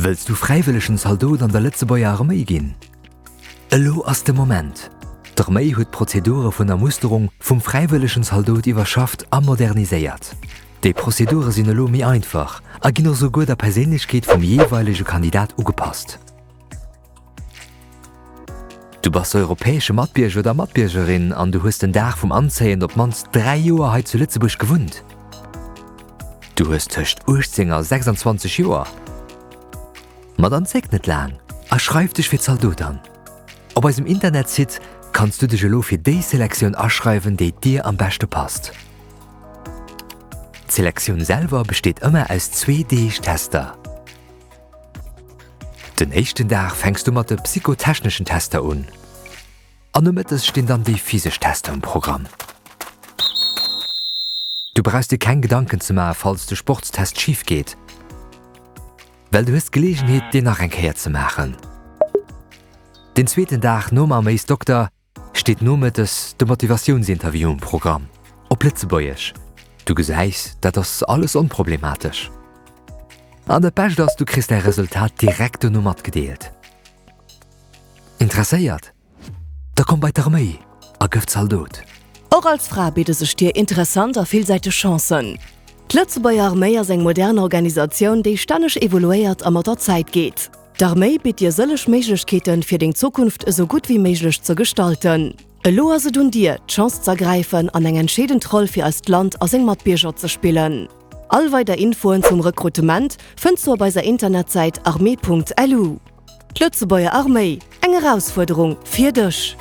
Wëlls du fräiwëllegen Zaldot an der Lëtzebuerger Arméi ginn? Elo ass de Moment! D'Arméi huet d'Prozedure vun der Musterung vum fräiwëllegen Zaldot iwwerschafft a moderniséiert. Déi Prozedure sinn elo méi einfach a ginn och souguer der Perséinlechkeet vum jeeweilege Kandidat ugepasst. Du bass europäesche Matbierger oder Matbiergerin an du hues den Dag vum Anzéien op d'mannst 3 Joer hei zu Lëtzebuerg gewunnt. Du hues tëscht 18 a 26 Joer. Ma dann zéck net laang a schreif dech fir Zaldot an. Op eisem Internetsite kanns du dech elo fir déi Selektioun aschreiwen, déi dir am beschte passt. D'Selektioun selwer besteet ëmmer aus zwee Deeg Tester. Den éischten Dag fänks du mat de psychotechneschen Tester un an nomëttes stinn dann déi physesch Tester um Programm. Du brauchs dir keng Gedanken ze maache falls de Sportstest schif geet, well du hues d'Geleegenheet deen nach eng Kéier ze maachen. Den zweeten Dag nom Arméisdokter Steet nomëttes de Motivatiounsinterview um Programm, op Lëtzebuergesch. Du gesäis, dat ass alles onproblematesch. An dat Bescht ass, du kriss däi Resultat direkt dono matgedeelt. Interesséiert? Da komm bei d'Arméi a gëff Zaldot! Och als Fra bidde sech dir interessant a villsäiteg Chancen. D'Lëtzebuerger Arméi ass eng modern Organisatioun, déi stänneg evoluéiert a mat der Zäit geet. D'Arméi bitt dir sëlleg Méiglechkeeten, fir deng Zukunft esou gutt wéi méiglech ze gestalten. Elo ass et un dir, d'Chance z'ergräifen an eng entscheedend Roll fir eist Land a seng Matbierger ze spillen. All weider Infoen zum Rekrutement fënns du op eiser Internetsäit armee.lu. D'Lëtzebuerger Arméi, eng Erausfuerderung fir dech!